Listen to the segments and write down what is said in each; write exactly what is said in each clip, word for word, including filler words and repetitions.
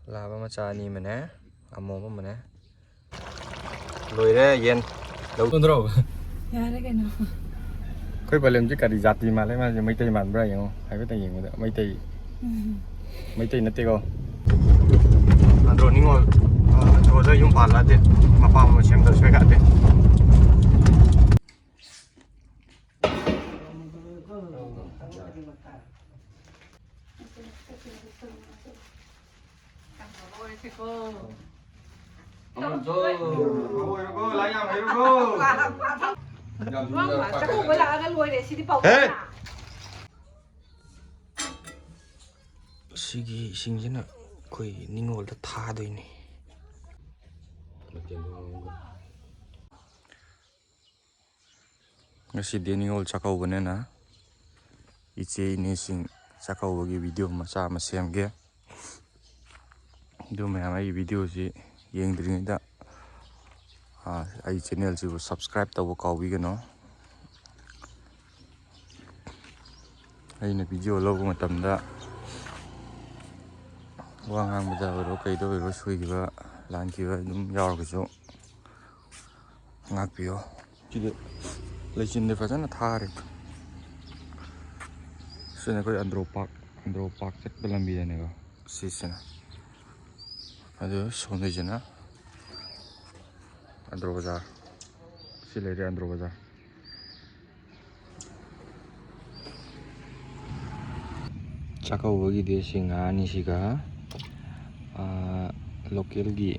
ꯂꯥꯕ ꯃꯆꯥ ꯑꯅꯤ ꯑꯃꯅꯦ, ꯑꯃꯣꯝ ꯑꯃꯅꯦ꯫ ꯂꯣꯏꯔꯦ ꯌꯦꯟ꯫ ꯂꯧꯗ꯭ꯔꯣ? ꯌꯥꯔꯦ ꯀꯩꯅꯣ꯫ ꯑꯩꯈꯣꯏ ꯄꯂꯦꯝꯁꯦ ꯀꯔꯤ ꯖꯥꯇꯤ ꯃꯥꯜꯂꯦ? ꯃꯥꯁꯦ ꯃꯩꯇꯩ ꯃꯥꯟꯕ꯭ꯔꯥ ꯌꯦꯡꯉꯣ, ꯍꯥꯏꯐꯦꯠꯇꯪ ꯌꯦꯡꯕꯗ꯫ ꯃꯩꯇꯩ, ꯎꯝ꯫ ꯃꯩꯇꯩ ꯅꯠꯇꯦꯀꯣ꯫ ꯑꯟꯗ꯭ꯔꯣ ꯅꯤꯉꯣꯜ, ꯑ, ꯑꯟꯗ꯭ꯔꯣꯗ ꯌꯨꯝ ꯄꯥꯜꯂꯛꯑꯗꯤ ꯃꯄꯥꯝ ꯑꯃ ꯁꯦꯝꯗꯕ ꯁꯣꯏ ꯌꯥꯗꯦ꯫ ꯆꯥꯛꯀꯧꯕ ꯂꯥꯛꯑꯒ ꯂꯣꯏꯔꯦ ꯁꯤꯗꯤ ꯄꯥꯎ꯫ ꯍꯦ! ꯁꯤꯒꯤ ꯏꯁꯤꯡꯁꯤꯅ ꯑꯩꯈꯣꯏ ꯅꯤꯉꯣꯜꯗ ꯊꯥꯗꯣꯏꯅꯤ꯫ ꯉꯁꯤꯗꯤ ꯅꯤꯉꯣꯜ ꯆꯥꯛꯀꯧꯕꯅꯤꯅ ꯏꯆꯦ ꯏꯅꯦꯁꯤꯡ ꯆꯥꯛꯀꯧꯕꯒꯤ video ꯃꯆꯥ ꯑꯃ ꯁꯦꯝꯒꯦ꯫ ꯑꯗꯨ ꯃꯌꯥꯝ ꯑꯩꯒꯤ videoꯁꯤ ꯌꯦꯡꯗ꯭ꯔꯤꯉꯩꯗ, ꯑꯥ, ꯑꯩ channelꯁꯤꯕꯨ subscribe ꯇꯧꯕ ꯀꯥꯎꯕꯤꯒꯅꯨ꯫ ꯑꯩꯅ video ꯂꯧꯕ ꯃꯇꯝꯗ ꯋꯥ ꯉꯥꯡꯕꯗ ꯑꯣꯏꯔꯣ, ꯀꯩꯗ ꯑꯣꯏꯔꯣ, ꯁꯣꯏꯈꯤꯕ ꯂꯥꯟꯈꯤꯕ ꯑꯗꯨꯝ ꯌꯥꯎꯔꯒꯁꯨ ꯉꯥꯛꯄꯤꯌꯣ꯫ ꯁꯤꯗꯤ ꯂꯩꯆꯤꯟꯗꯤ ꯐꯖꯅ ꯊꯥꯔꯤ꯫ ꯁꯤꯅ ꯑꯩꯈꯣꯏ ꯑꯟꯗ꯭ꯔꯣ park, ꯑꯟꯗ꯭ꯔꯣ park ꯆꯠꯄ ꯂꯝꯕꯤꯗꯅꯦꯀꯣ ꯁꯤꯁꯤꯅ꯫ ꯑꯗꯨ ꯁꯣꯝꯗꯩꯁꯤꯅ ꯑꯟꯗ꯭ꯔꯣ ꯕꯖꯥꯔ꯫ ꯁꯤ ꯂꯩꯔꯦ ꯑꯟꯗ꯭ꯔꯣ ꯕꯖꯥꯔ꯫ ꯆꯥꯛꯀꯧꯕꯒꯤꯗꯤ ꯁꯤ ꯉꯥ ꯑꯅꯤꯁꯤꯒ, ꯑꯥ, localꯒꯤ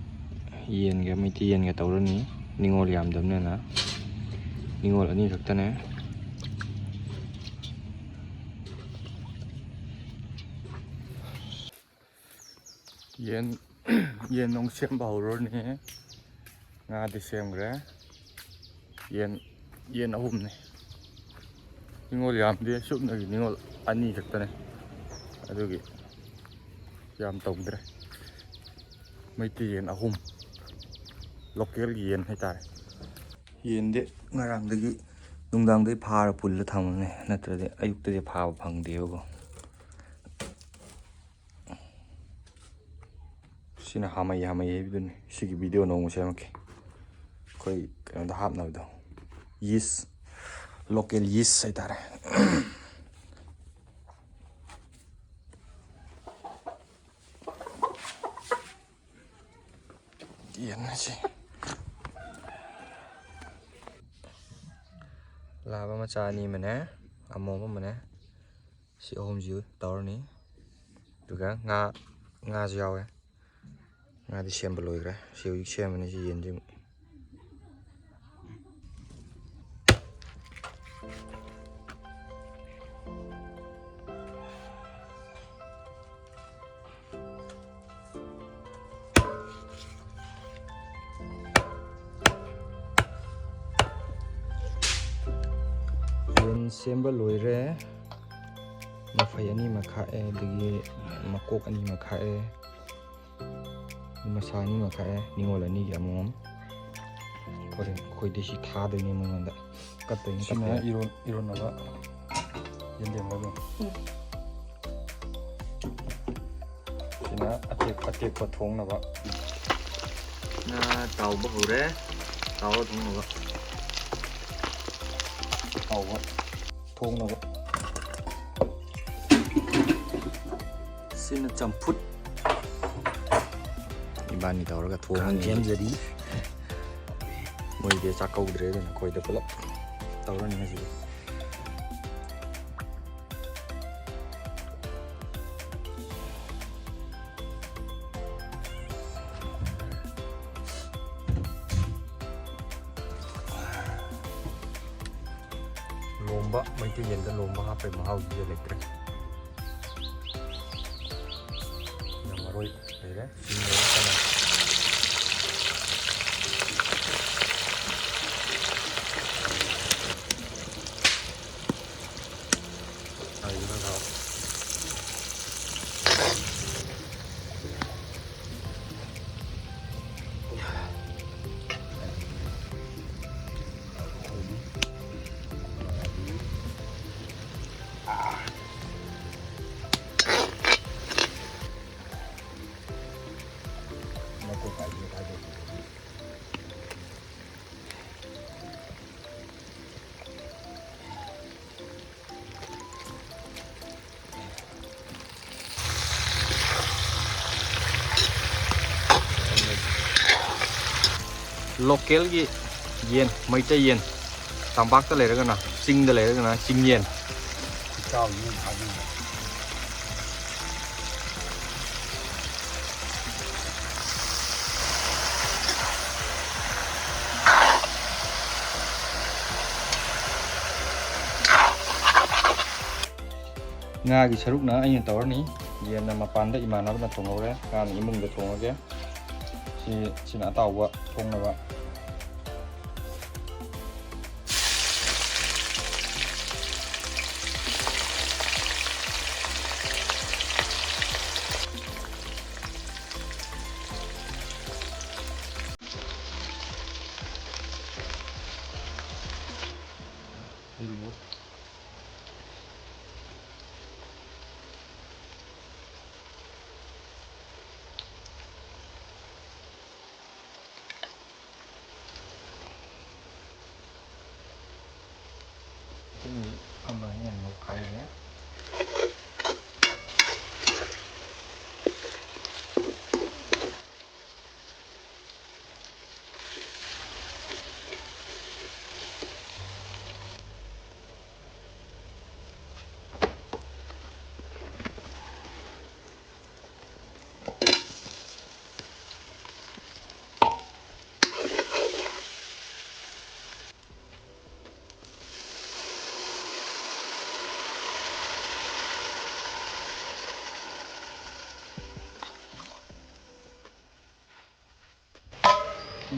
ꯌꯦꯟꯒ, ꯃꯩꯇꯩ ꯌꯦꯟꯒ ꯇꯧꯔꯅꯤ꯫ ꯅꯤꯉꯣꯜ ꯌꯥꯝꯗꯕꯅꯤꯅ ꯅꯤꯉꯣꯜ ꯑꯅꯤ ꯈꯛꯇꯅꯦ꯫ ꯌꯦꯟ, ꯌꯦꯟ ꯅꯨꯡ ꯁꯦꯝꯕ ꯍꯧꯔꯅꯤ꯫ ꯉꯥꯗꯤ ꯁꯦꯝꯈ꯭ꯔꯦ꯫ ꯌꯦꯟ, ꯌꯦꯟ ꯑꯍꯨꯝꯅꯤ꯫ ꯅꯤꯉꯣꯜ ꯌꯥꯝꯗꯦ, ꯁꯨꯞꯅꯒꯤ ꯅꯤꯉꯣꯜ ꯑꯅꯤ ꯈꯛꯇꯅꯦ꯫ ꯑꯗꯨꯒꯤ ꯌꯥꯝ ꯇꯧꯗ꯭ꯔꯦ꯫ ꯃꯩꯇꯩ ꯌꯦꯟ ꯑꯍꯨꯝ, localꯒꯤ ꯌꯦꯟ ꯍꯥꯏꯇꯥꯔꯦ꯫ ꯌꯦꯟꯗꯤ ꯉꯔꯥꯡꯗꯒꯤ, ꯅꯨꯡꯗꯥꯡꯗꯒꯤ ꯐꯥꯔ ꯄꯨꯜꯂ ꯊꯝꯃꯕꯅꯦ, ꯅꯠꯇ꯭ꯔꯗꯤ ꯑꯌꯨꯛꯇꯗꯤ ꯐꯥꯕ ꯐꯪꯗꯦꯕꯀꯣ꯫ ꯁꯤꯅ ꯍꯥꯃꯩ ꯍꯥꯃꯩ ꯍꯥꯏꯕꯗꯨꯅꯤ꯫ ꯁꯤꯒꯤ ꯚꯤꯗꯤꯑꯣ ꯅꯣꯡꯃ ꯁꯦꯝꯃꯛꯀꯦ꯫ ꯑꯩꯈꯣꯏ ꯀꯩꯅꯣꯗ ꯍꯥꯞꯅꯕꯗꯣ, ꯌꯤꯁ, ꯂꯣꯀꯦꯜ ꯌꯤꯁ ꯍꯥꯏꯇꯥꯔꯦ꯫ ꯌꯦꯟ ꯑꯁꯤ ꯂꯥꯕ ꯃꯆꯥ ꯑꯅꯤ ꯑꯃꯅꯦ, ꯑꯃꯣꯝ ꯑꯃꯅꯦ, ꯁꯤ ꯑꯍꯨꯝꯁꯤ ꯇꯧꯔꯅꯤ꯫ ꯑꯗꯨꯒ ꯉꯥ, ꯉꯥꯁꯨ ꯌꯥꯎꯋꯦ꯫ ꯉꯥꯗꯤ ꯁꯦꯝꯕ ꯂꯣꯏꯈ꯭ꯔꯦ꯫ ꯁꯤ ꯍꯧꯖꯤꯛ ꯁꯦꯝꯃꯅꯤ ꯁꯤ ꯌꯦꯟꯁꯤ ꯑꯃꯨꯛ꯫ ꯌꯦꯟ ꯁꯦꯝꯕ ꯂꯣꯏꯔꯦ꯫ ꯃꯐꯩ ꯑꯅꯤꯃ ꯈꯥꯛꯑꯦ, ꯑꯗꯒꯤ ꯃꯀꯣꯛ ꯑꯅꯤꯃ ꯈꯥꯛꯑꯦ, ꯃꯁꯥ ꯑꯅꯤꯃ ꯈꯥꯛꯑꯦ, ꯅꯤꯉꯣꯜ ꯑꯅꯤꯒꯤ ꯑꯃꯃꯝ꯫ ꯍꯣꯔꯦꯟ ꯑꯩꯈꯣꯏꯗꯤ ꯁꯤ ꯊꯥꯗꯣꯏꯅꯦ ꯃꯉꯣꯟꯗ, ꯀꯠꯇꯣꯏꯅꯦ, ꯁꯤꯅ ꯀꯠꯇꯣꯏꯅꯦ꯫ ꯏꯔꯣꯟ-, ꯏꯔꯣꯟꯅꯕ ꯌꯦꯟꯗꯦꯝ ꯃꯔꯨ꯫ ꯎꯝ꯫ ꯁꯤꯅ ꯑꯇꯦꯛ-, ꯑꯇꯦꯛꯄ ꯊꯣꯡꯅꯕ꯫ ꯉꯥ ꯇꯥꯎꯕ ꯍꯧꯔꯦ꯫ ꯇꯥꯎꯕ ꯊꯣꯡꯅꯕ꯫ ꯇꯥꯎꯕ ꯊꯣꯡꯅꯕ꯫ ꯁꯤꯅ ꯆꯝꯐꯨꯠ꯫ ꯏꯕꯥꯅꯤ ꯇꯧꯔꯒ ꯊꯣꯡꯉꯅꯤ꯫ ꯀꯥꯡ ꯁꯦꯝꯖꯔꯤ꯫ ꯃꯣꯏꯗꯤ ꯆꯥꯛ ꯀꯧꯗ꯭ꯔꯦ, ꯑꯗꯨꯅ ꯑꯩꯈꯣꯏꯗ ꯄꯨꯂꯞ ꯇꯧꯔꯅꯤ ꯉꯁꯤꯗꯤ꯫ ꯂꯣꯝꯕ, ꯃꯩꯇꯩ ꯌꯦꯟꯗ ꯂꯣꯝꯕ ꯍꯥꯞꯄꯩ ꯃꯍꯥꯎꯗꯨꯗꯤ ꯂꯩꯇ꯭ꯔꯦ꯫ ꯌꯥꯝ ꯃꯔꯣꯏ ꯂꯩꯔꯦ꯫ ꯁꯤꯡ ꯂꯩꯔꯦ, ꯆꯅꯝ꯫ ꯂꯣꯀꯦꯜꯒꯤ ꯌꯦꯟ, ꯃꯩꯇꯩ ꯌꯦꯟ, ꯇꯝꯄꯥꯛꯇ ꯂꯩꯔꯒꯅ, ꯆꯤꯡꯗ ꯂꯩꯔꯒꯅ ꯆꯤꯡ ꯌꯦꯟ꯫ ꯈꯨꯆꯥꯎꯗꯤ ꯌꯦꯡꯉꯣ ꯐꯥꯖꯤꯜꯂꯦ꯫ ꯉꯥꯒꯤ ꯁꯔꯨꯛꯅ ꯑꯩꯅ ꯇꯧꯔꯅꯤ꯫ ꯌꯦꯟꯅ ꯃꯄꯥꯟꯗ ꯏꯃꯥꯟꯅꯕꯅ ꯊꯣꯡꯍꯧꯔꯦ, ꯉꯥꯅ ꯏꯃꯨꯡꯗ ꯊꯣꯡꯉꯒꯦ꯫ ꯁꯤ, ꯁꯤꯅ ꯑꯇꯥꯎꯕ ꯊꯣꯡꯅꯕ꯫ ꯑꯃ ꯍꯦꯟꯅ ꯂꯧꯈꯥꯏꯔꯦ꯫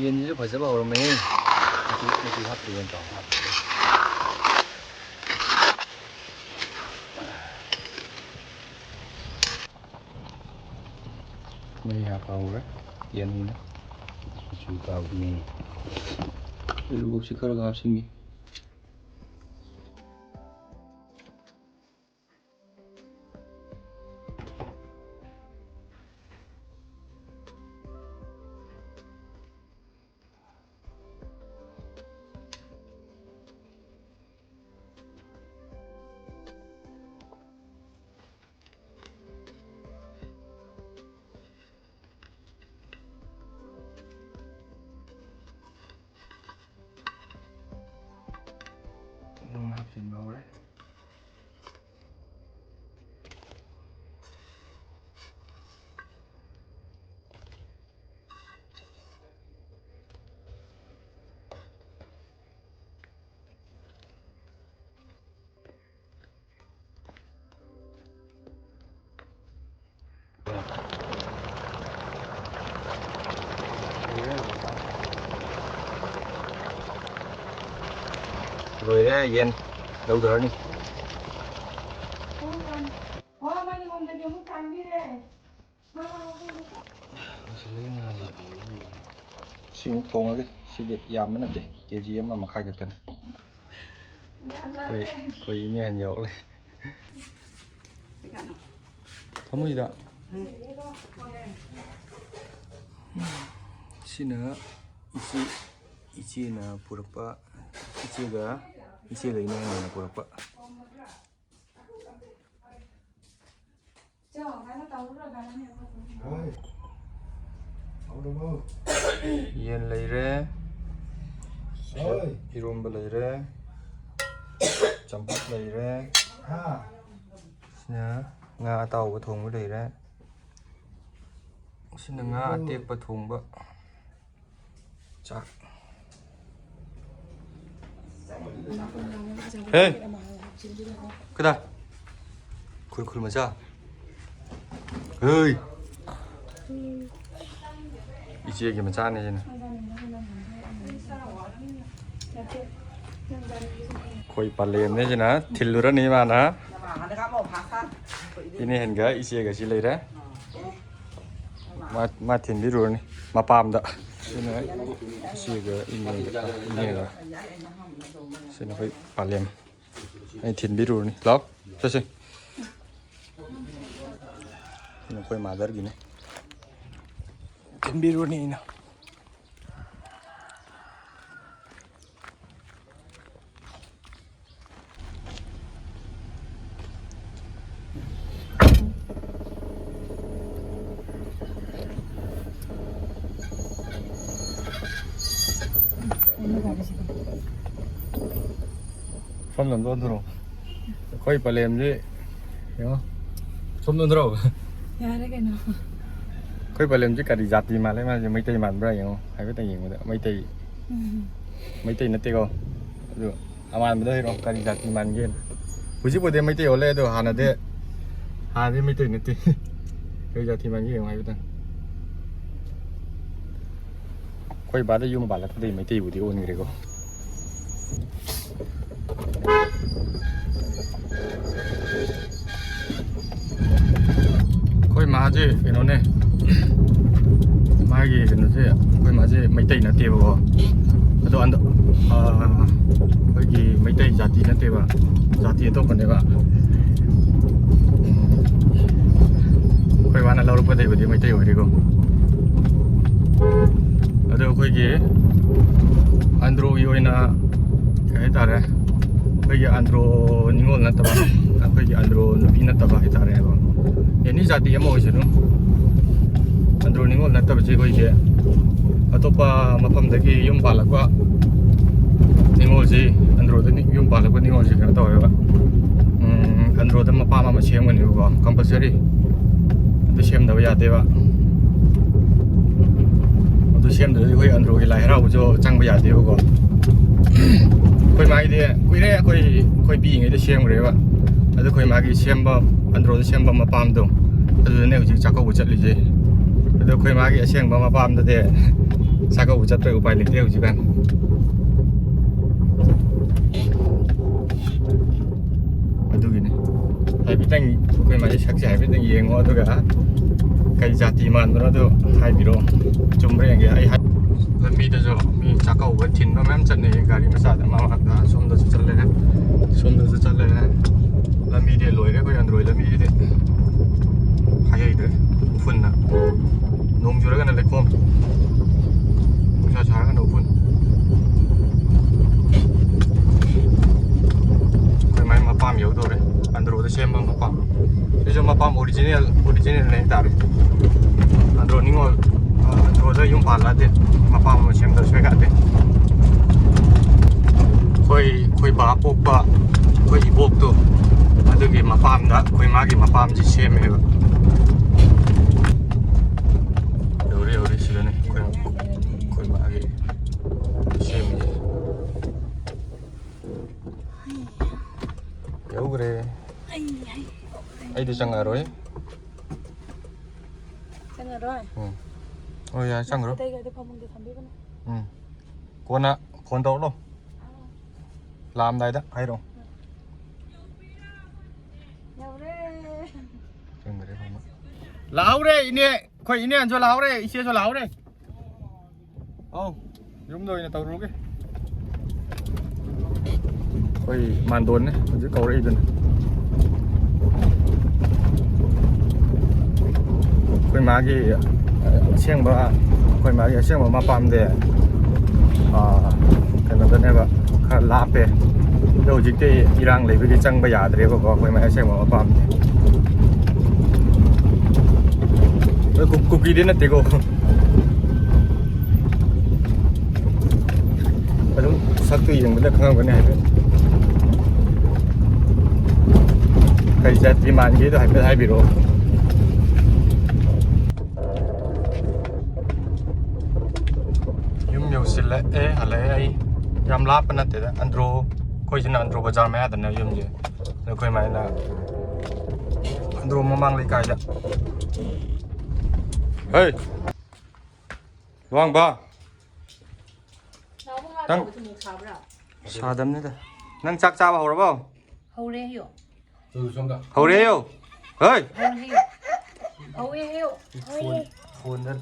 ꯌꯦꯟꯁꯤꯁꯨ ꯐꯖꯕ ꯍꯧꯔꯝꯃꯦꯍꯦ꯫ ꯃꯆꯨ, ꯃꯆꯨ ꯍꯥꯞꯇꯦ, ꯌꯦꯟ ꯇꯥꯎ ꯍꯥꯞꯇꯦ꯫ ꯃꯍꯤ ꯍꯥꯞꯄ ꯍꯧꯔꯦ꯫ ꯌꯦꯟꯅꯤꯅ ꯃꯆꯨ ꯀꯥꯕꯤꯅꯦ꯫ ꯑꯂꯨ ꯃꯀꯨꯞꯁꯤ ꯈꯔꯒ ꯍꯥꯞꯆꯤꯟꯒꯦ꯫ ꯂꯣꯏꯔꯦ, ꯌꯦꯟ ꯂꯧꯊꯔꯅꯤ꯫ ꯁꯤ ꯑꯃꯨꯛ ꯊꯣꯡꯉꯒꯦ꯫ ꯁꯤꯗꯤ ꯌꯥꯝꯕ ꯅꯠꯇꯦ, ꯀꯦ ꯖꯤ ꯑꯃ ꯃꯈꯥꯏ ꯈꯛꯇꯅꯤ꯫ ꯑꯩꯈꯣꯏ, ꯑꯩꯈꯣꯏ ꯏꯅꯦ ꯍꯟ ꯌꯧꯔꯛꯂꯦ꯫ ꯐꯃꯨꯡꯁꯤꯗ꯫ ꯁꯤꯅ ꯏꯆꯦ, ꯏꯆꯦꯅ ꯄꯨꯔꯛꯄ, ꯏꯆꯦꯒ, ꯏꯆꯦꯒ ꯏꯅꯦ ꯍꯟꯅ ꯄꯨꯔꯛꯄ꯫ ꯌꯦꯟ ꯂꯩꯔꯦ, ꯏꯔꯣꯝꯕ ꯂꯩꯔꯦ, ꯆꯝꯐꯨꯠ ꯂꯩꯔꯦ꯫ ꯁꯤꯅ ꯉꯥ ꯑꯇꯥꯎꯕ ꯊꯣꯡꯕ ꯂꯩꯔꯦ꯫ ꯁꯤꯅ ꯉꯥ ꯑꯇꯦꯛꯄ ꯊꯣꯡꯕ꯫ ꯆꯥꯛ꯫ ꯍꯦ! ꯀꯗꯥ? ꯈꯨꯔꯈꯨꯜ ꯃꯆꯥ꯫ ꯍꯦ! ꯏꯆꯦꯒꯤ ꯃꯆꯥꯅꯦ ꯁꯤꯅ꯫ ꯑꯩꯈꯣꯏ ꯄꯂꯦꯝꯅꯦ ꯁꯤꯅ, ꯊꯤꯜꯂꯨꯔꯅꯤ ꯃꯥꯅ꯫ ꯏꯅꯦ ꯍꯦꯟꯒ ꯏꯆꯦꯒ ꯁꯤ ꯂꯩꯔꯦ꯫ ꯃꯥ, ꯃꯥ ꯊꯤꯟꯕꯤꯔꯨꯔꯅꯤ ꯃꯄꯥꯝꯗ꯫ ꯁꯤꯅ ꯏꯆꯦꯒ ꯏꯅꯦꯒ, ꯏꯅꯦꯒ꯫ ꯁꯤꯅ ꯑꯩꯈꯣꯏ ꯄꯂꯦꯝ꯫ ꯑꯩ ꯊꯤꯟꯕꯤꯔꯨꯔꯅꯤ꯫ ꯂꯥꯛꯑꯣ, ꯆꯠꯁꯤ꯫ ꯁꯤꯅ ꯑꯩꯈꯣꯏ ꯃꯥꯗꯔꯒꯤꯅꯦ꯫ ꯊꯤꯟꯕꯤꯔꯨꯔꯅꯤ ꯑꯩꯅ꯫ ꯁꯣꯝꯗ ꯑꯝꯇ ꯑꯣꯟꯊꯣꯔꯛꯑꯣ꯫ ꯑꯩꯈꯣꯏ ꯄꯂꯦꯝꯁꯤ ꯌꯦꯡꯉꯣ꯫ ꯁꯣꯝꯗ ꯑꯣꯟꯊꯣꯔꯛꯑꯣ꯫ ꯌꯥꯔꯦ ꯀꯩꯅꯣ꯫ ꯑꯩꯈꯣꯏ ꯄꯂꯦꯝꯁꯤ ꯀꯔꯤ ꯖꯥꯇꯤ ꯃꯥꯜꯂꯦ? ꯃꯥꯁꯦ ꯃꯩꯇꯩ ꯃꯥꯟꯕ꯭ꯔꯥ ꯌꯦꯡꯉꯣ꯫ ꯍꯥꯏꯐꯦꯠꯇꯪ ꯌꯦꯡꯕꯗ ꯃꯩꯇꯩ, ꯎꯝ꯫ ꯃꯩꯇꯩ ꯅꯠꯇꯦꯀꯣ꯫ ꯑꯗꯨ ꯑꯃꯥꯟꯕꯗ ꯍꯩꯔꯛꯑꯣ, ꯀꯔꯤ ꯖꯥꯇꯤ ꯃꯥꯟꯒꯦꯅ꯫ ꯍꯧꯖꯤꯛꯄꯨꯗꯤ ꯃꯩꯇꯩ ꯑꯣꯜꯂꯦ, ꯑꯗꯣ ꯍꯥꯟꯅꯗꯤ, ꯍꯥꯟꯅꯗꯤ ꯃꯩꯇꯩ ꯅꯠꯇꯦ꯫ ꯀꯔꯤ ꯖꯥꯇꯤ ꯃꯥꯟꯒꯦ ꯌꯦꯡꯉꯣ ꯍꯥꯏꯐꯦꯠꯇꯪ꯫ ꯑꯩꯈꯣꯏ ꯕꯥꯗ ꯌꯨꯝ ꯄꯥꯜꯂꯛꯄꯗꯒꯤ ꯃꯩꯇꯩꯕꯨꯗꯤ ꯑꯣꯟꯈ꯭ꯔꯦꯀꯣ꯫ ꯁꯤ ꯀꯩꯅꯣꯅꯦ, ꯃꯥꯒꯤ ꯀꯩꯅꯣꯁꯦ, ꯑꯩꯈꯣꯏ ꯃꯥꯁꯦ ꯃꯩꯇꯩ ꯅꯠꯇꯦꯕꯀꯣ꯫ ꯑꯗꯣ ꯍꯟꯗꯛ, ꯑꯥ, ꯑꯩꯈꯣꯏꯒꯤ ꯃꯩꯇꯩ ꯖꯥꯇꯤ ꯅꯠꯇꯦꯕ, ꯖꯥꯇꯤ ꯑꯇꯣꯞꯄꯅꯦꯕ꯫ ꯎꯝ, ꯑꯩꯈꯣꯏ ꯕꯥꯅ ꯂꯧꯔꯛꯄꯗꯩꯕꯨꯗꯤ ꯃꯩꯇꯩ ꯑꯣꯏꯔꯦꯀꯣ꯫ ꯑꯗꯣ ꯑꯩꯈꯣꯏꯒꯤ ꯑꯟꯗ꯭ꯔꯣꯒꯤ ꯑꯣꯏꯅ ꯀꯩ ꯍꯥꯏꯇꯥꯔꯦ, ꯑꯩꯈꯣꯏꯒꯤ ꯑꯟꯗ꯭ꯔꯣ ꯅꯤꯉꯣꯜ ꯅꯠꯇꯕ, ꯑꯩꯈꯣꯏꯒꯤ ꯑꯟꯗ꯭ꯔꯣ ꯅꯨꯄꯤ ꯅꯠꯇꯕ ꯍꯥꯏꯇꯥꯔꯦꯀꯣ, ꯑꯦꯅꯤ ꯖꯥꯇꯤ ꯑꯃ ꯑꯣꯏꯁꯅꯨ, ꯑꯟꯗ꯭ꯔꯣ ꯅꯤꯉꯣꯜ ꯅꯠꯇꯕꯁꯦ ꯑꯩꯈꯣꯏꯁꯦ ꯑꯇꯣꯞꯄ ꯃꯐꯝꯗꯒꯤ ꯌꯨꯝ ꯄꯥꯜꯂꯛꯄ ꯅꯤꯉꯣꯜꯁꯤ, ꯑꯟꯗ꯭ꯔꯣꯗ ꯌꯨꯝ ꯄꯥꯜꯂꯛꯄ ꯅꯤꯉꯣꯜꯁꯤ ꯀꯩꯅꯣ ꯇꯧꯋꯦꯕ, ꯎꯝ, ꯑꯟꯗ꯭ꯔꯣꯗ ꯃꯄꯥꯝ ꯑꯃ ꯁꯦꯝꯒꯅꯦꯕꯀꯣ, ꯀꯝꯄꯜꯁꯔꯤ꯫ ꯑꯗꯨ ꯁꯦꯝꯗꯕ ꯌꯥꯗꯦꯕ꯫ ꯑꯗꯨ ꯁꯦꯝꯗ꯭ꯔꯗꯤ ꯑꯩꯈꯣꯏ ꯑꯟꯗ꯭ꯔꯣꯒꯤ ꯂꯥꯏ ꯍꯔꯥꯎꯕꯁꯨ ꯆꯪꯕ ꯌꯥꯗꯦꯕꯀꯣ꯫ ꯑꯩꯈꯣꯏ ꯃꯥꯒꯤꯗꯤ ꯀꯨꯏꯔꯦ, ꯑꯩꯈꯣꯏ, ꯑꯩꯈꯣꯏ ꯄꯤꯛꯏꯉꯩꯗ ꯁꯦꯝꯈ꯭ꯔꯦꯕ꯫ ꯑꯗꯨ ꯑꯩꯈꯣꯏ ꯃꯥꯒꯤ ꯁꯦꯝꯕ, ꯑꯟꯗ꯭ꯔꯣꯗ ꯁꯦꯝꯕ ꯃꯄꯥꯝꯗꯣ, ꯑꯗꯨꯗꯅꯦ ꯍꯧꯖꯤꯛ ꯆꯥꯛꯀꯧꯕ ꯆꯠꯂꯤꯁꯦ꯫ ꯑꯗꯣ ꯑꯩꯈꯣꯏ ꯃꯥꯒꯤ ꯑꯁꯦꯡꯕ ꯃꯄꯥꯝꯗꯗꯤ ꯆꯥꯛꯀꯧꯕ ꯆꯠꯄꯩ ꯎꯄꯥꯏ ꯂꯩꯇꯦ ꯍꯧꯖꯤꯛꯀꯥꯟ꯫ ꯑꯗꯨꯒꯤꯅꯤ꯫ ꯍꯥꯏꯐꯦꯠꯇꯪ ꯑꯩꯈꯣꯏ ꯃꯥꯒꯤ ꯁꯛꯁꯦ ꯍꯥꯏꯐꯦꯠꯇꯪ ꯌꯦꯡꯉꯣ, ꯑꯗꯨꯒ ꯀꯩ ꯖꯥꯇꯤ ꯃꯥꯟꯕꯅꯣ ꯑꯗꯨ ꯍꯥꯏꯕꯤꯔꯣ꯫ ꯆꯨꯝꯕ꯭ꯔꯥ ꯌꯦꯡꯒꯦ꯫ ꯑꯩ ꯍꯥꯏ-, ꯂꯝꯕꯤꯗꯁꯨ ꯃꯤ ꯆꯥꯛꯀꯧꯕ ꯊꯤꯟꯕ ꯃꯌꯥꯝ ꯆꯠꯅꯩꯌꯦ, ꯒꯥꯔꯤ ꯃꯆꯥꯗ꯫ ꯑꯃ, ꯑꯃ, ꯁꯣꯝꯗꯁꯨ ꯆꯠꯂꯦ, ꯁꯣꯝꯗꯁꯨ ꯆꯠꯂꯦ꯫ ꯂꯝꯕꯤꯗꯤ ꯂꯣꯏꯔꯦ ꯑꯩꯈꯣꯏ ꯑꯟꯗ꯭ꯔꯣꯏ ꯂꯝꯕꯤꯁꯤꯗꯤ꯫ ꯍꯥꯏꯍꯩꯗ꯭ꯔꯦ꯫ ꯎꯐꯨꯟꯅ꯫ ꯅꯣꯡ ꯆꯨꯔꯒꯅ ꯂꯩꯈꯣꯝ, ꯅꯨꯡꯁꯥ ꯁꯥꯔꯒꯅ ꯎꯐꯨꯟ꯫ ꯑꯩꯈꯣꯏ ꯃꯥꯏ ꯃꯄꯥꯝ ꯌꯧꯗꯧꯔꯦ, ꯑꯟꯗ꯭ꯔꯣꯗ ꯁꯦꯝꯕ ꯃꯄꯥꯝ꯫ ꯁꯤꯁꯨ ꯃꯄꯥꯝ ꯑꯣꯔꯤꯖꯤꯅꯦꯜ, ꯑꯣꯔꯤꯖꯤꯅꯦꯜꯅꯦ ꯍꯥꯏꯇꯥꯔꯦ꯫ ꯑꯟꯗ꯭ꯔꯣ ꯅꯤꯉꯣꯜ, ꯑ, ꯑꯟꯗ꯭ꯔꯣꯗ ꯌꯨꯝ ꯄꯥꯜꯂꯛꯑꯗꯤ ꯃꯄꯥꯝ ꯑꯃ ꯁꯦꯝꯗꯕ ꯁꯨꯡꯌꯥ ꯌꯥꯗꯦ꯫ ꯑꯩꯈꯣꯏ, ꯑꯩꯈꯣꯏ ꯕꯥ ꯄꯣꯛꯄ, ꯑꯩꯈꯣꯏ ꯏꯕꯣꯛꯇꯣ, ꯑꯗꯨꯒꯤ ꯃꯄꯥꯝꯗ ꯑꯩꯈꯣꯏ ꯃꯥꯒꯤ ꯃꯄꯥꯝꯁꯤ ꯁꯦꯝꯃꯦꯕ꯫ ꯌꯧꯔꯦ, ꯌꯧꯔꯦ, ꯁꯤꯗꯅꯦ ꯑꯩꯈꯣꯏ, ꯑꯩꯈꯣꯏ ꯃꯥꯒꯤ ꯁꯦꯝꯃꯤꯁꯦ꯫ ꯌꯧꯈ꯭ꯔꯦ꯫ ꯑꯩ, ꯑꯩ, ꯑꯩꯗꯤ ꯆꯪꯉꯔꯣꯏ꯫ ꯆꯪꯉꯔꯣꯏ? ꯎꯝ꯫ ꯍꯣꯏ, ꯌꯥꯔꯦ, ꯆꯪꯈ꯭ꯔꯣ꯫ ꯑꯇꯩꯒꯗꯤ ꯐꯃꯨꯡꯗ ꯊꯝꯕꯤꯒꯅꯨ꯫ ꯎꯝ꯫ ꯀꯣꯟꯅ ꯐꯣꯟ ꯇꯧꯔꯛꯂꯣ꯫ ꯑꯥ꯫ ꯂꯥꯛꯑꯝꯗꯥꯏꯗ ꯍꯥꯏꯔꯛꯑꯣ꯫ ꯌꯧꯔꯦ꯫ ꯆꯪꯈ꯭ꯔꯦ ꯐꯃꯨꯡ꯫ ꯂꯥꯛꯍꯧꯔꯦ ꯏꯅꯦ, ꯑꯩꯈꯣꯏ ꯏꯅꯦ ꯑꯟꯖꯨ ꯂꯥꯛꯍꯧꯔꯦ, ꯏꯆꯦꯁꯨ ꯂꯥꯛꯍꯧꯔꯦ꯫ ꯑꯧ, ꯌꯨꯝꯗ ꯑꯣꯏꯅ ꯇꯧꯔꯨꯔꯒꯦ꯫ ꯑꯩꯈꯣꯏ ꯃꯥꯟꯗꯣꯟꯅꯦ ꯍꯧꯖꯤꯛ ꯀꯧꯔꯛꯏꯗꯨꯅ꯫ ꯑꯩꯈꯣꯏ ꯃꯥꯒꯤ ꯑꯁꯦꯡꯕ, ꯑꯩꯈꯣꯏ ꯃꯥꯒꯤ ꯑꯁꯦꯡꯕ ꯃꯄꯥꯝꯗꯤ, ꯑꯥ, ꯀꯩꯅꯣꯗꯅꯦꯕ, ꯈꯔ ꯂꯥꯞꯄꯦ꯫ ꯑꯗꯣ ꯍꯧꯖꯤꯛꯇꯤ ꯏꯔꯥꯡ ꯂꯩꯕꯒꯤ ꯆꯪꯕ ꯌꯥꯗ꯭ꯔꯦꯕꯀꯣ, ꯑꯩꯈꯣꯏ ꯃꯥꯒꯤ ꯑꯁꯦꯡꯕ ꯃꯄꯥꯝꯗꯤ꯫ ꯑꯗꯣ ꯀꯨ-, ꯀꯨꯀꯤꯗꯤ ꯅꯠꯇꯦꯀꯣ꯫ ꯑꯗꯨꯝ ꯁꯛꯇꯨ ꯌꯦꯡꯕꯗ ꯈꯪꯉꯝꯒꯅꯤ ꯍꯥꯏꯐꯦꯠ꯫ ꯀꯔꯤ ꯖꯥꯇꯤ ꯃꯥꯟꯒꯦꯗꯣ ꯍꯥꯏꯐꯦꯠ ꯍꯥꯏꯕꯤꯔꯛꯑꯣ꯫ ꯌꯨꯝ ꯌꯧꯁꯤꯜꯂꯛꯑꯦ, ꯍꯜꯂꯛꯑꯦ ꯑꯩ꯫ ꯌꯥꯝ ꯂꯥꯞꯄ ꯅꯠꯇꯦꯗ, ꯑꯟꯗ꯭ꯔꯣ, ꯑꯩꯈꯣꯏꯁꯤꯅ ꯑꯟꯗ꯭ꯔꯣ ꯕꯖꯥꯔ ꯃꯌꯥꯗꯅꯦ ꯌꯨꯝꯁꯦ꯫ ꯑꯗꯣ ꯑꯩꯈꯣꯏ ꯃꯥꯏꯅ ꯑꯟꯗ꯭ꯔꯣ ꯃꯃꯥꯡ ꯂꯩꯀꯥꯏꯗ꯫ ꯍꯩ! ꯂꯨꯋꯥꯡꯕ! ꯅꯪ ꯁꯥꯗꯝꯅꯤꯗ꯫ ꯅꯪ ꯆꯥꯛ ꯆꯥꯕ ꯍꯧꯔꯕꯣ? ꯍꯧꯔꯦ ꯍꯥꯏꯌꯣ꯫ ꯍꯧꯔꯦ ꯍꯥꯏꯌꯣ꯫ ꯍꯩ! ꯍꯧꯔꯦ ꯍꯥꯏꯌꯣ꯫ ꯍꯧꯔꯦ ꯍꯥꯏꯌꯣ꯫ ꯐꯣꯟ, ꯐꯣꯟꯗ꯫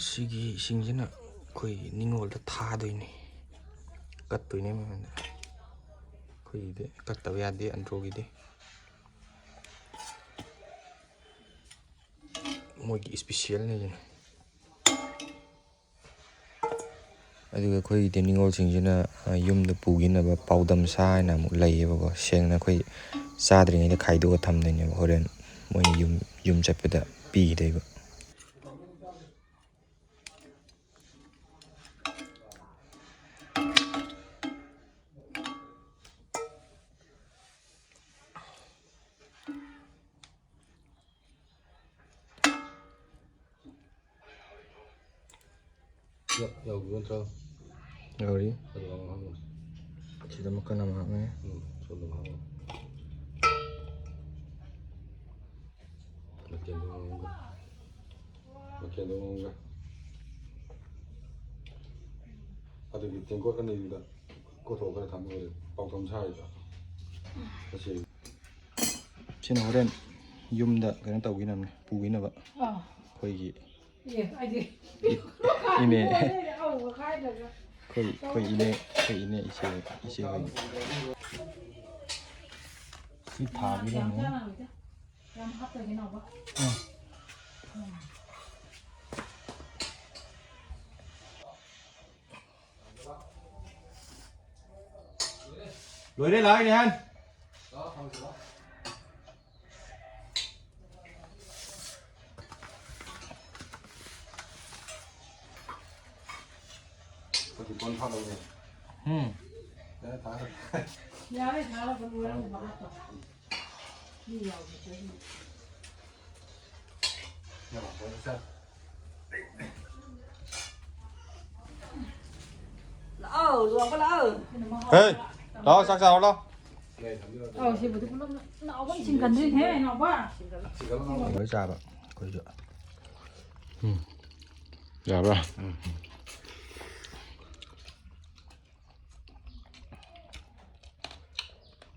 ꯁꯤꯒꯤ ꯏꯁꯤꯡꯁꯤꯅ ꯑꯩꯈꯣꯏ ꯅꯤꯡꯉꯣꯜꯗ ꯊꯥꯗꯣꯏꯅꯤ, ꯀꯠꯇꯣꯏꯅꯦ ꯃꯉꯣꯟꯗ꯫ ꯑꯩꯈꯣꯏꯒꯤꯗꯤ ꯀꯠꯇꯕ ꯌꯥꯗꯦ ꯑꯟꯗ꯭ꯔꯣꯒꯤꯗꯤ, ꯃꯣꯏꯒꯤ ꯏꯁꯄꯤꯁꯦꯜꯅꯤ ꯁꯤꯅ꯫ ꯑꯗꯨꯒ ꯑꯩꯈꯣꯏꯒꯤꯗꯤ ꯅꯤꯉꯣꯜꯁꯤꯡꯁꯤꯅ, ꯑ, ꯌꯨꯝꯗ ꯄꯨꯈꯤꯅꯕ ꯄꯥꯎꯗꯝ ꯁꯥ ꯍꯥꯏꯅ ꯑꯃꯨꯛ ꯂꯩꯌꯦꯕꯀꯣ꯫ ꯁꯦꯡꯅ ꯑꯩꯈꯣꯏ ꯆꯥꯗ꯭ꯔꯤꯉꯩꯗ ꯈꯥꯏꯗꯣꯛꯑ ꯊꯝꯗꯣꯏꯅꯦꯕ, ꯍꯣꯔꯦꯟ ꯃꯣꯏꯅ ꯌꯨꯝ, ꯌꯨꯝ ꯆꯠꯄꯗ ꯄꯤꯈꯤꯗꯣꯏꯕ꯫ ꯌꯥꯎꯕꯤꯌꯨ ꯅꯠꯇ꯭ꯔꯣ? ꯌꯥꯎꯔꯤ꯫ ꯑꯗꯨ ꯑꯃ ꯍꯥꯞꯂꯣ꯫ ꯁꯤꯗ ꯃꯈꯜ ꯑꯃ ꯍꯥꯞꯅꯤ꯫ ꯎꯝ, ꯁꯣꯝꯗ ꯑꯃ ꯍꯥꯞꯂꯣ꯫ ꯃꯊꯦꯜꯗꯣ ꯉꯧꯔꯒ꯫ ꯃꯊꯦꯜꯗꯣ ꯉꯧꯔꯒ꯫ ꯑꯗꯨꯒꯤ ꯇꯦꯡꯀꯣꯠ ꯑꯅꯤꯗꯨꯗ ꯀꯣꯊꯣꯛꯑꯒ ꯊꯝꯃꯒ ꯄꯥꯎꯊꯝ ꯁꯥꯔꯤꯕ꯫ ꯃꯁꯤ ꯁꯤꯅ ꯍꯣꯔꯦꯟ ꯌꯨꯝꯗ ꯀꯩꯅꯣ ꯇꯧꯈꯤꯅꯕꯅꯦ, ꯄꯨꯈꯤꯅꯕ꯫ ꯑꯥ꯫ ꯑꯩꯈꯣꯏꯒꯤ ꯑꯦ, ꯑꯩꯗꯤ ꯏ-, ꯏꯅꯦ꯫ ꯑꯧ, ꯍꯥꯏꯗ꯭ꯔꯒ꯫ ꯑꯩꯈꯣꯏ, ꯑꯩꯈꯣꯏ ꯏꯅꯦ, ꯑꯩꯈꯣꯏ ꯏꯅꯦ, ꯏꯆꯦ, ꯏꯆꯦ ꯍꯣꯏ꯫ ꯁꯤ ꯊꯥꯕꯤꯔꯝꯃꯣ꯫ ꯌꯥꯝ ꯆꯥꯔꯔꯣꯏꯗ꯫ ꯌꯥꯝ ꯍꯥꯞꯇꯒꯦ ꯅꯥꯎꯕ꯫ ꯎꯝ꯫ ꯎꯝ꯫ ꯂꯣꯏꯔꯦ, ꯂꯥꯛꯑꯣ, ꯏꯅꯦꯍꯟ꯫ ꯎꯝ꯫ ꯌꯥꯔꯦ, ꯊꯥꯔꯒ ꯂꯣꯏꯔꯦ꯫ ꯂꯥꯛꯑꯣ, ꯂꯨꯍꯣꯡꯕ ꯂꯥꯛꯑꯣ꯫ ꯍꯦ, ꯂꯥꯛꯑꯣ, ꯆꯥꯛ ꯆꯥꯔꯣ, ꯂꯥꯛꯑꯣ꯫ ꯑꯧ, ꯁꯤꯕꯨꯗꯤ ꯄꯨꯂꯞ ꯅꯥꯎꯕ ꯁꯤꯡꯒꯟꯗ꯭ꯔꯤꯅꯦ, ꯅꯥꯎꯕ꯫ ꯂꯣꯏ ꯆꯥꯕ ꯑꯩꯈꯣꯏꯁꯨ꯫ ꯎꯝ꯫ ꯌꯥꯕ꯭ꯔꯥ? ꯎꯝ꯫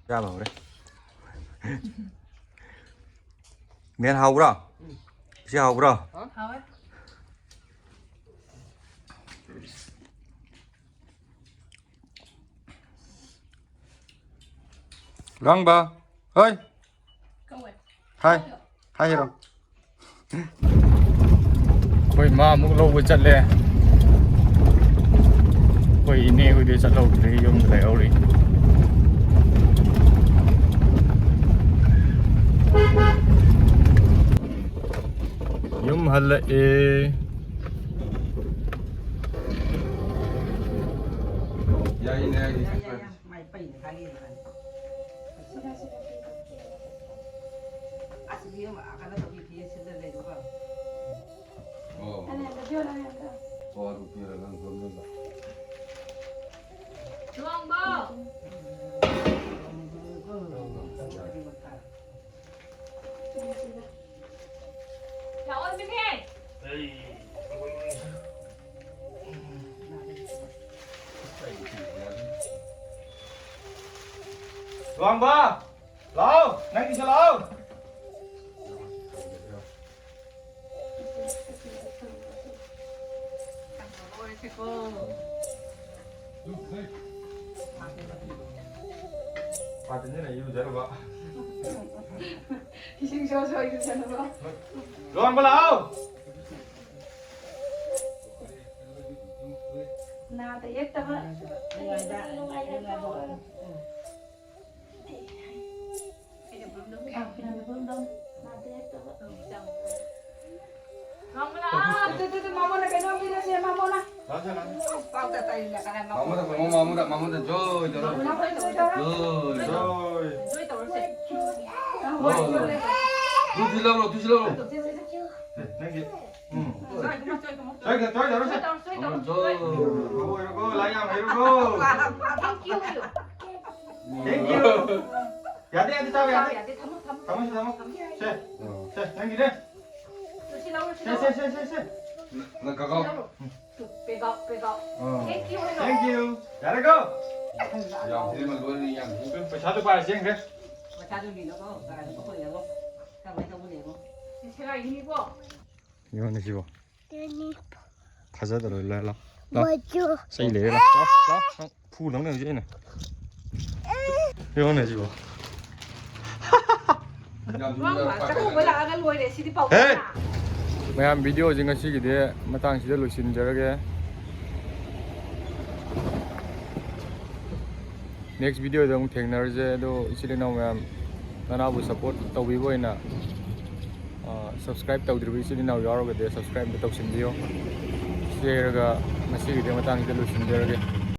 ꯆꯥꯕ ꯍꯧꯔꯦ꯫ ꯃꯦꯟ ꯍꯥꯎꯕ꯭ꯔꯣ? ꯏꯆꯦ ꯍꯥꯎꯕ꯭ꯔꯣ? ꯍꯥꯎꯋꯦ꯫ ꯂꯥꯡꯕ꯫ ꯍꯣꯏ꯫ ꯀꯧꯋꯦ꯫ ꯍꯥꯏ꯫ ꯍꯥꯏ ꯍꯦꯔꯣ꯫ ꯑꯩꯈꯣꯏ ꯃꯥ ꯑꯃꯨꯛ ꯂꯧꯕ ꯆꯠꯂꯦ꯫ ꯑꯩꯈꯣꯏ ꯏꯅꯦ ꯍꯣꯏꯗꯤ ꯆꯠꯍꯧꯗ꯭ꯔꯤ, ꯌꯨꯝꯗ ꯂꯩꯍꯧꯔꯤ꯫ ꯌꯨꯝ ꯍꯜꯂꯛꯑꯦ꯫ ꯌꯥꯏꯅꯦ, ꯌꯥꯏꯅꯦ꯫ ꯃꯥꯏ ꯄꯩꯅ ꯈꯥꯡꯉꯦꯅ ꯈꯜꯂꯤ꯫ ꯑꯁ, ꯏꯕꯦꯝꯃ, ꯑꯥ ꯀꯩꯅꯣ ꯇꯧꯕꯤ, ꯐꯤ ꯁꯤꯠꯂ ꯂꯩꯔꯨꯀꯣ꯫ ꯑꯣ꯫ ꯑꯣ, ꯑꯗꯨ ꯄꯤꯔꯒ ꯅꯪ ꯁꯣꯝꯗ꯫ ꯂꯨꯍꯣꯡꯕ! ꯌꯥ, ꯑꯣꯟꯕꯤꯅꯦ! ꯑꯩ꯫ ꯋꯥꯡꯕ! ꯂꯥꯛꯑꯣ! ꯅꯪꯒꯤꯁꯨ ꯂꯥꯛꯑꯣ! ꯄꯥꯇꯤꯟꯁꯤꯅ ꯏꯔꯨꯖꯔꯨꯕ꯫ ꯏꯁꯤꯡ ꯁꯣ ꯁꯣ ꯏꯔꯨꯖꯅꯕ꯫ ꯂꯨꯍꯣꯡꯕ ꯂꯥꯛꯑꯣ! ꯅꯥꯗ ꯌꯦꯛꯇꯕ꯫ ꯅꯨꯡꯉꯥꯏꯕ꯫ ꯅꯨꯡꯉꯥꯏꯕ꯫ ꯃꯥꯃꯣꯅ ꯀꯩꯅꯣꯝ ꯄꯤꯔꯁꯦ, ꯃꯥꯃꯣꯅ꯫ ꯄꯥꯎꯗ ꯇꯥꯏꯅ ꯀꯅꯥ ꯃꯥꯃꯣꯗ, ꯃꯥꯃꯣ, ꯃꯥꯃꯣꯗ, ꯃꯥꯃꯣꯗ ꯖꯣꯏ ꯇꯧꯔꯣ꯫ ꯃꯥꯃꯣꯅ ꯍꯣꯏ ꯇꯧꯔꯣ꯫ ꯖꯣꯏ꯫ ꯖꯣꯏ꯫ ꯖꯣꯏ ꯇꯧꯔꯁꯦ꯫ ꯂꯧꯔꯣ, ꯂꯧꯔꯣ꯫ ꯇꯨ ꯁꯤ ꯂꯧꯔꯣ, ꯇꯨ ꯁꯤ ꯂꯧꯔꯣ꯫ ꯅꯪꯒꯤ꯫ ꯎꯝ꯫ ꯖꯣꯏ, ꯖꯣꯏ, ꯖꯣꯏ, ꯖꯣꯏ ꯇꯧꯔꯁꯦ꯫ ꯖꯣꯏ ꯇꯧꯔꯣ, ꯖꯣꯏ ꯇꯧꯔꯣ꯫ ꯖꯣꯏ꯫ ꯍꯩꯔꯨꯀꯣ, ꯍꯩꯔꯨꯀꯣ, ꯂꯥꯏ ꯌꯥꯝ ꯍꯩꯔꯨꯀꯣ꯫ Thank you ꯍꯥꯏꯌꯣ꯫ Thank you꯫ ꯌꯥꯗꯦ, ꯌꯥꯗꯦ, ꯆꯥꯕ ꯌꯥꯗꯦ꯫ ꯌꯥꯗꯦ, ꯊꯝꯃꯣ, ꯊꯝꯃꯣ꯫ ꯊꯝꯃꯣ, ꯊꯝꯃꯣ꯫ ꯊꯝꯃꯣ꯫ ꯁꯦ, ꯁꯦ, ꯅꯪꯒꯤꯅꯦ꯫ ꯁꯤ ꯂꯧꯔꯣ, ꯁꯤ ꯁꯦ, ꯂꯧꯔꯣ꯫ ꯁꯦ, ꯁꯦ, ꯁꯦ, ꯁꯦ꯫ ꯅꯪ ꯀꯛꯑꯣ꯫ ꯁꯤ ꯂꯧꯔꯣ꯫ ꯄꯦꯒꯥꯎ, ꯄꯦꯒꯥꯎ꯫ ꯑꯥ꯫ Thank you ꯍꯥꯏꯔꯣ꯫ Thank you꯫ ꯌꯥꯔꯦꯀꯣ? ꯌꯥꯝ ꯊꯤꯅ ꯂꯣꯏꯅ ꯌꯥꯝ ꯊꯤꯅ꯫ ꯄꯩꯁꯥꯗꯣ ꯄꯥꯏꯔ ꯆꯦꯟꯈ꯭ꯔꯦ꯫ ꯄꯩꯁꯥꯗꯨ ꯂꯤꯅꯀꯣ, ꯀꯔꯥꯏꯗ ꯄꯨꯊꯣꯛꯑꯦꯕꯣ? ꯀꯃꯥꯏꯅ ꯇꯧꯕꯅꯦꯕꯣ? ꯁꯤ ꯁꯦꯒꯥꯏꯒꯤꯅꯤꯀꯣ? ꯌꯦꯡꯉꯣꯅꯦ ꯁꯤꯕꯣ꯫ ꯊꯥꯖꯗꯔꯣꯏ, ꯂꯥ-, ꯂꯥ-, ꯂꯥ-, ꯃꯆꯨ꯫ ꯆꯩ ꯂꯩꯔꯦ, ꯂꯥ-, ꯂꯥ-, ꯂꯥ-, ꯅꯪ ꯐꯨ ꯅꯪꯅꯦ ꯍꯧꯖꯤꯛ ꯑꯩꯅ꯫ ꯌꯦꯡꯉꯣꯅꯦ ꯁꯤꯕꯣ꯫ ꯌꯥꯝ ꯊꯨꯅ ꯆꯥꯛꯀꯧꯕ ꯂꯥꯛꯑꯒ ꯂꯣꯏꯔꯦ, ꯁꯤꯗꯤ ꯄꯥꯎ ꯍꯦ! ꯇꯥꯔꯦ꯫ ꯃꯌꯥꯝ, ꯚꯤꯗꯤꯑꯣꯁꯦ ꯉꯁꯤꯒꯤꯗꯤ ꯃꯇꯥꯡꯁꯤꯗ ꯂꯣꯏꯁꯤꯟꯖꯔꯒꯦ꯫ Next ꯚꯤꯗꯤꯑꯣꯗ ꯑꯃꯨꯛ ꯊꯦꯡꯅꯔꯁꯦ꯫ ꯑꯗꯣ ꯏꯆꯤꯜ ꯏꯅꯥꯎ ꯃꯌꯥꯝ, ꯅꯅꯥꯎꯕꯨ support ꯇꯧꯕꯤꯕ ꯑꯣꯏꯅ, ꯑ, subscribe ꯇꯧꯗ꯭ꯔꯤꯕ ꯏꯆꯤꯜ ꯏꯅꯥꯎ ꯌꯥꯎꯔꯒꯗꯤ subscribe ꯑꯝꯇ ꯇꯧꯁꯤꯟꯕꯤꯌꯣ꯫ ꯁꯤ ꯍꯥꯏꯔꯒ ꯉꯁꯤꯒꯤꯗꯤ ꯃꯇꯥꯡꯁꯤꯗ ꯂꯣꯏꯁꯤꯟꯖꯔꯒꯦ꯫